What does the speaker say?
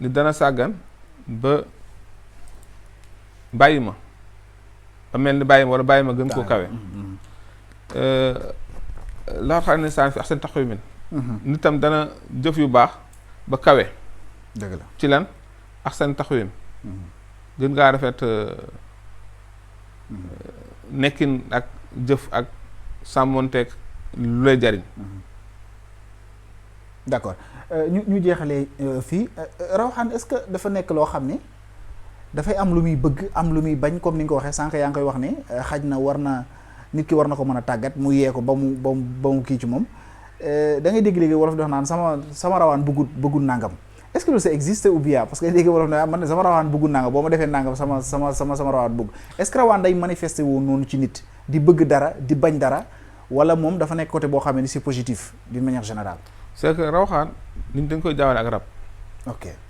ni dana sàggan ba bàyyi ma ba mel ni bàyyi ma wala bàyyi ma gën koo kawe la xam ne saan fi ahsani taqwiim nit tam dana jëf yu baax ba kawe dëgg la ci lan ahsani taqwiim gën ngaa rafet nekkin ak jëf ak sàmmonteeg lu lay jariñ d'accord ñu jeexalee fii Rawxaan est-ce que dafa nekk loo xam ne dafay am lu muy bëgg am lu muy bañ comme ni nga ko waxee sànq yaa ngi koy wax ne xaj na war na nit ki war na ko mën a tàggat mu yee ko ba mu kii ci moom da ngay dégg léegi wolof di wax naan sama rawaan bëggul nangam est-ce que loolu ça existe ou bien parce que léegi wolof ne man sama rawaan bëggul nangam boo ma defee nangam sama rawaan bëgg est-ce que rawaan day manifester wu noonu ci nit di bëgg dara di bañ dara wala moom dafa nekk côté boo xam ne c'est positif d'une manière générale. c'est que rawxaan nit dañ koy jaawale ak rab. ok.